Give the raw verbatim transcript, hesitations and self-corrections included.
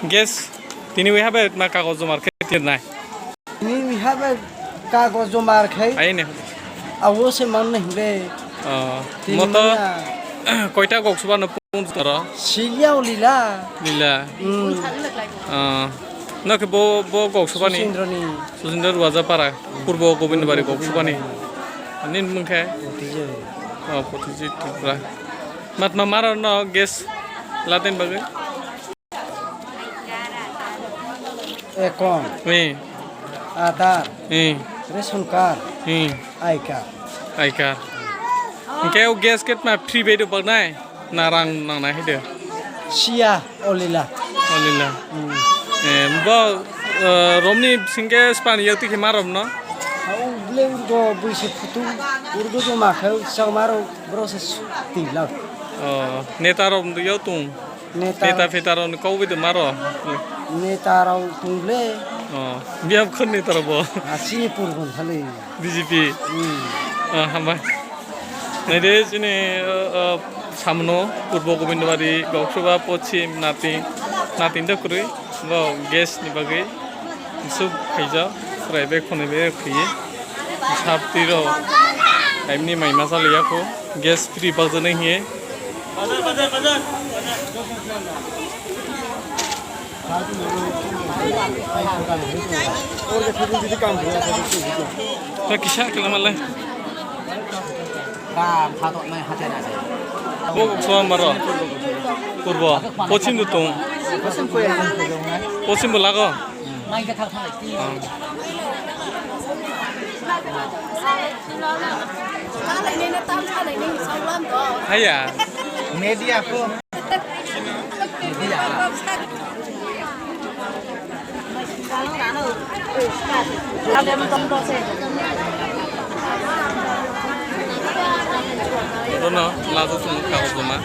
Gas, tini wi habe ma kago jomar khe tirnai. Tini wi habe kago jomar khai. Ai ne. Awo se man ne himbe. Oh, tini moto manya. Koita gok suba no pung toro. Silia o lila. Lila. Hmm. Oh. No ke bo, bo gok suba ni. Susindro ni. Susindro Ruajapara. Purbo Gobindabari gok suba ni. Ani mung khe. Putijit. Oh, Putijit Tripura. Mat ma maro no gas laten bagwi. Ekon. Ni. Aadhaar. Ni. Ration card. Ni. I card. I card. Hingke o gas ket ma free bai do baknai? Na rang nang nai hai de? Siya, olila. Olila. Hmm. Eh, bo, eh, romni singke spani yakti khe ma rom no? Ha, o ble urgo buisi phutu, urgo joma khe, chakma rok, bro se su-, twi lak. Oh, neta rom do yo tung? Neta. Neta feta rok ni kok bai de maro. Neta rok tung ble. Oh, biyap khon neta rok bo. Asini purgon hali. B J P. Hmm. Ah, hambai. Nai de chini, uh, uh, samno Purbo Gobindabari, Goksoba, Pochim, Nating, Nating da kwrwi. Bo gas ni bagwi. Sub khaijak, chwrai bai khwnwi bai khaiwi. Sap twi rok. Aimni mai masa liya kho. Gas free bakjaknai hiye. Kisa kelamalai. Kam phatok nai hathai nai. Bo kok soa maro. Purbo. Pochim do tong. Pochim bo lago. Ang. Haya. Media ko. Rono lago tung kagos doma.